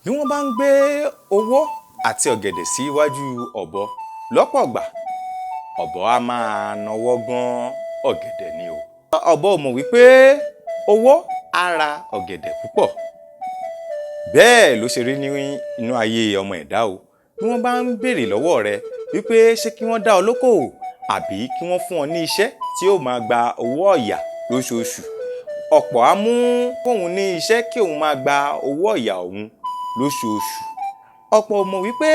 Bí wọ́n bá ń gbé owó àti ọ̀gẹ̀dẹ̀ sí iwájú ọ̀bọ lọ́pọ̀ ìgbà, ọ̀bọ á máa nawọ́ gán ọ̀gẹ̀dẹ̀ ni o. Ọ̀bọ ò mọ̀ wípé owó á ra ọ̀gẹ̀dẹ̀ púpọ̀. Bẹ́ẹ̀ ló ṣe rí ní inú ayé ọmọ ẹ̀dá o. Bí wọ́n bá ń béèrè lọ́wọ́ rẹ wípé ṣé kí wọ́n dá ọ lókòwò àbí kí wọ́n fún ọ ní iṣẹ́ tí ó máa gba owó ọ̀yà lóṣooṣù, ọ̀pọ̀ á mú kóun ní iṣẹ́ kí òun máa gba owó ọ̀yà òun lóṣooṣù. Ọ̀pọ̀ ò mọ̀ wípé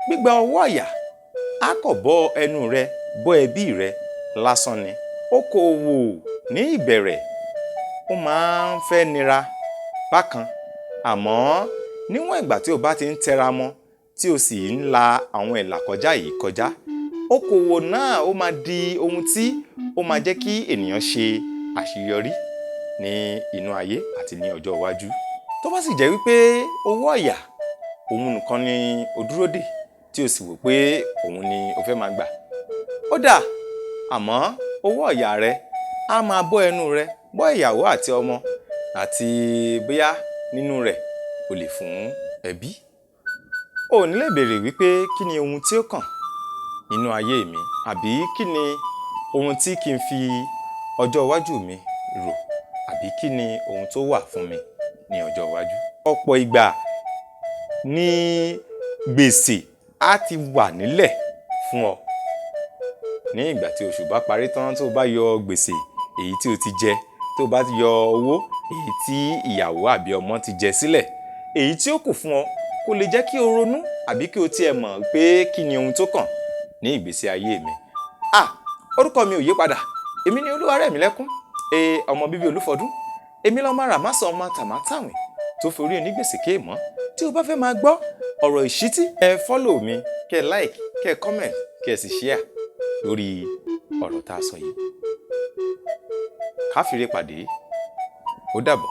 gbígba owó ọ̀yà á kọ̀ bọ́ ẹnu rẹ, bọ́ ẹbí rẹ lásán ni. Okòwò ní ìbẹ̀rẹ̀ ó máa ń fẹ́ nira bákan, àmọ́ níwọ̀n ìgbà tí o bá ti ń tẹra mọ́ tí o sì ń la àwọn ìlà kọjá yìí kọjá, okòwò náà ó máa di ohun tí ó máa jẹ́ kí ènìyàn ṣe àṣeyọrí ní inú ayé àti ní ọjọ́ iwájú. Tó bá sì jẹ́ wípé owó ọ̀yà òun nìkan ni o dúró dè tí o sì wò pé òun ni o fẹ́ máa gbà, ó dáa, àmọ́ owó ọ̀yà rẹ á máa bọ́ ẹnu rẹ, bọ́ ìyàwó àti ọmọ, àti bóyá nínú rẹ̀ o lè fún ẹbí. O ò ní lè béèrè wípé kí ni ohun tí ó kàn nínú ayé mi, àbí kí ni ohun tí kí n fi ọjọ́ iwájú mi rò, àbí kí ni ohun tó wà fún mi ní ọjọ́ iwájú. Ọ̀pọ̀ ìgbà ní gbèsè á ti wà nílẹ̀ fún ọ. Ní ìgbà tí oṣù bá parí tán, tó bá yọ gbèsè èyí tí o ti jẹ, tó bá yọ owó èyí tí ìyàwó àbí ọmọ ti jẹ sílẹ̀, èyí tí ó kù fún ọ kò lè jẹ́ kí o ronú àbí kí o tiẹ̀ mọ̀ pé kí ni ohun tó kàn ní ìgbésí ayé mi. Orúkọ mi ò yí padà. Èmi ni Olúwarẹ̀mílẹ́kún, ọmọ bíbí Olúfọdún. Èmi lọmọ Ràmásà, ọmọ Tàmátàwìn tó forí onígbèsè kéèmọ́. Tí o bá fẹ́ máa gbọ́ ọ̀rọ̀ ìṣítí, ẹ follow mi, kẹ́ like, kẹ́ comment, kẹ́ sì share lórí ọ̀rọ̀ tá a sọ yìí. Ká fìrè pàdé. Ó dàbọ̀.